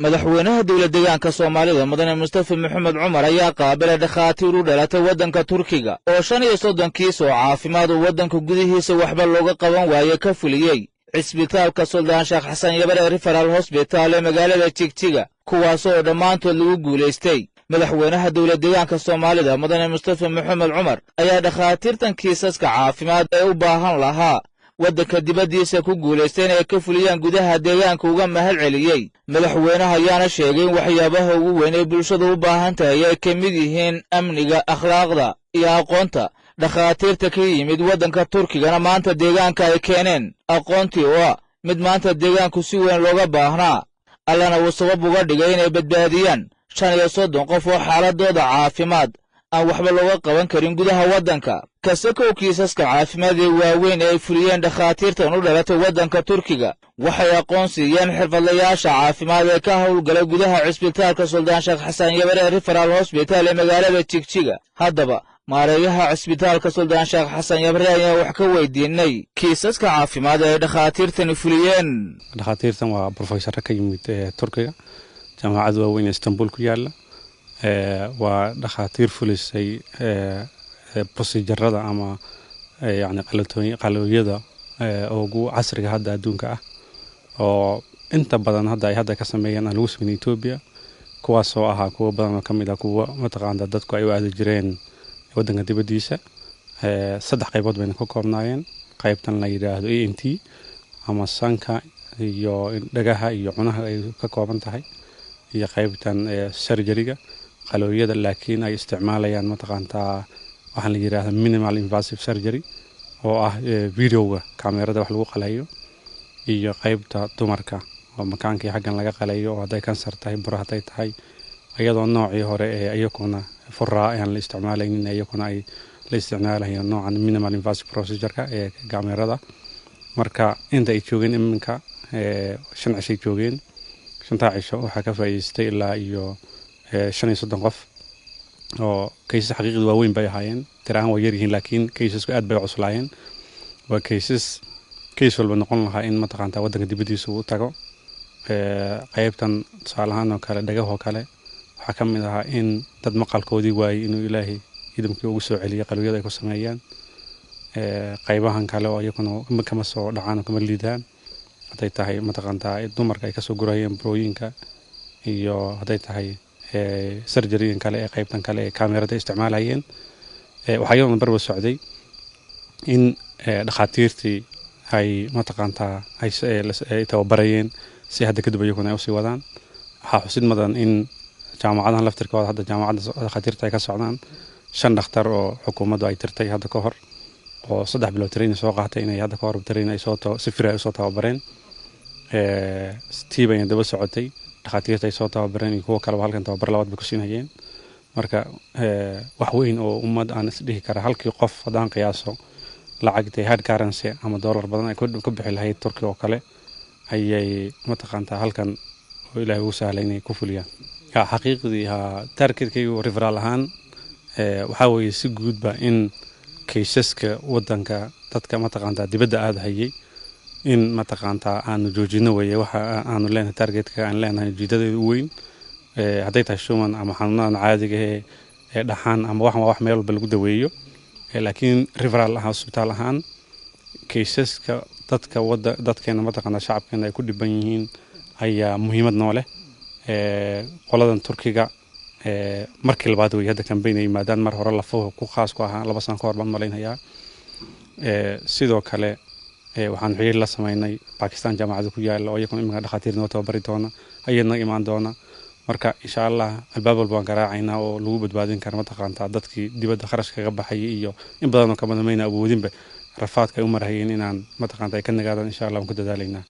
Madaxweynaha Dowla Deegaanka Soomaalida, Mudane Mustafa Maxamed Cumar, ayaa qaabilay dhakhaatiir u dhalatay waddanka Turkiga oo 35 kiis oo caafimaad uu waddanka gudihiisa waxba looga qaban waaye ka fuliyey cisbitaalka Suldaan Sheekh Xasan Yabare Referral Hospital ee magaalada Jigjiga, kuwaas oo dhammaantood lagu guulaystay. Madaxweynaha Dowla Deegaanka Soomaalida, Mudane Mustafa Maxamed Cumar, ayaa dhakhaatiirtan kiisaska caafimaad ee u baahan lahaa waddanka dibaddiisa ku guulaystay inay ka fuliyaan gudaha deegaanka uga mahad celiyey. Madaxweynaha ayaana sheegay in waxyaabaha ugu weyn ay bulshadu u baahan tahay ay ka mid yihiin amniga, akhlaaqda iyo aqoonta. Dhakhaatiirta ka yimid waddanka Turkigana maanta deegaanka ay keeneen aqoontii oo ah mid maanta deegaanku si weyn looga baahnaa, Allana uu sabab uga dhigay inay badbaadiyaan 35 qof oo xaaladooda caafimaad aan waxba looga qaban karin gudaha waddanka. Kasakow kiisaska caafimaad ee waaweyn ee ay fuliyeen dhakhaatiirtan u dhalatay waddanka Turkiga, waxay aqoon siiyeen xirfadlayaasha caafimaad ee ka howlgala gudaha cisbitaalka Suldaan Sheekh Xasan Yabare Referral Hospital ee magaalada Jigjiga. Haddaba, maareeyaha cisbitaalka Suldaan Sheekh Xasan Yabare ayaan wax ka weydiinay kiisaska caafimaad ee ay dhakhaatiirtani fuliyeen. Dhakhaatiirtan waa profesaro ka yimid Turkiga, jaamacad waaweyn ee Istanbul ku yaala. Waa dhakhaatiir fulisay procedure-ada ama yani qalooyada ugu casriga hadda adduunka ah, oo inta badan hadda ay hadda ka sameeyeen aan lagu sameyn Ethiopia, kuwaasoo ahaa kuwo badan oo kamid ah kuwa mataqaanta dadku ay u aadi jireen waddanka dibaddiisa. Saddex qaybood bayna ka koobnaayeen: qaybtan la yidhaahdo ENT ama sanka iyo dhagaha iyo cunaha ay ka kooban tahay, iyo qaybtan surgery-ga qalooyada, laakiin ay isticmaalayaan mataqaantaa waxaan la yidhaahda minimal invasive surgery oo ah videoga kamerada wax lagu qalayo, iyo qaybta dumarka oo makaankii xaggan laga qalayo, oo hadday kansar tahay, buro hadday tahay, iyadoo noocii hore ee iyakuna furaa aan la isticmaalaynin, iyakuna ay la isticmaalayo noocan minimal invasive procedure-ka ee kamerada. Marka inta ay joogeen iminka 5 cishay joogeen. Shantaa cisho waxaa ka faa'iidaystay ilaa iyo 35 qof, oo cases xaqiiqda waaweyn bay ahaayeen. Tir ahaan waa yaryihiin, laakiin cases-ku aad bay u cuslaayeen. Waa cases case walba noqon lahaa in mataqaanta waddanka dibaddiisa uu tago. Qaybtan tusaale ahaan oo kale dhagahoo kale waxaa ka mid ahaa in dad maqalkoodii waayey inuu Ilaahay idamkii ugu soo celiyay qalwiyada ay ku sameeyaan. Qaybahan kale oo iyakuna kama soo dhacaan oo kama liidaan, hadday tahay mataqaantaa dumarka ay kasoo gurayeen burooyinka, iyo hadday tahay surgery-gan kale ee qaybtan kale ee kaamerada isticmaalayeen. Waxaa iyaduna barba socday in dhakhaatiirtii ay mataqaantaa ay tababarayeen si hadda kadib iyaguna ay usii wadaan. Waxaa xusid mudan in jaamacadahan laftirkooda hadda jaamacadda dhakhaatiirta ay ka socdaan shan dhakhtar oo xukuumaddu ay tirtay hadda ka hor, oo 3 bilood training soo qaatay, inay hadda ka hor training ay soo si free ay usoo tababareen. Tii bayna daba socotay dhakhaatiirta ay soo tababareen iyo kuwo kaleba halkan tababar labaad bay ku siinayeen. Marka wax weyn oo ummad aan isdhihi kara halkii qof haddaan qiyaaso lacagtay hard currency ama dollar badan ay ku bixi lahayd Turkiga oo kale ayay mataqaantaa halkan oo Ilaahay ugu sahlay inay ku fuliyaan. Xaqiiqdii ha target-kaygu referral ahaan waxaa weeye si guudba in cases-ka waddanka dadka mataqaantaa dibadda aada hayay in mataqaantaa aanu joojino weeye. Waxa aanu leenahay, target-ka aan leenahay, ujeedadeedu u weyn, hadday tahay shuban ama xanuunadan caadiga ee dhaxan ama waxan, waa wax meel walba lagu daweeyo. Laakiin referral ahaan, hospital ahaan, cases-ka dadka wada dadkeena mataqaanaa shacabkeena ay ku dhiban yihiin ayaa muhiimad noo leh. Qoladan Turkiga markii labaad wey hadda campaign ay yimaadaan. Mar hore lafuhu ku khaas ku ahaa, 2 sano ka hor baan malaynayaa. Sidoo kale waxaan xiriir la sameynay Pakistan jaamacada ku yaala, oo iyaguna iminka dhakhaatiir noo tababari doona, ayadna imaan doona. Marka insha Allah albaab walba waan garaacaynaa oo lagu badbaadin kara mataqaantaa dadkii dibadda kharash kaga baxayay iyo in badan oo ka badan mayna awoodinba rafaadka ay u marhayeen inaan mataqaanta ay ka nagaadaan. Insha Allah waan ku dadaalaynaa.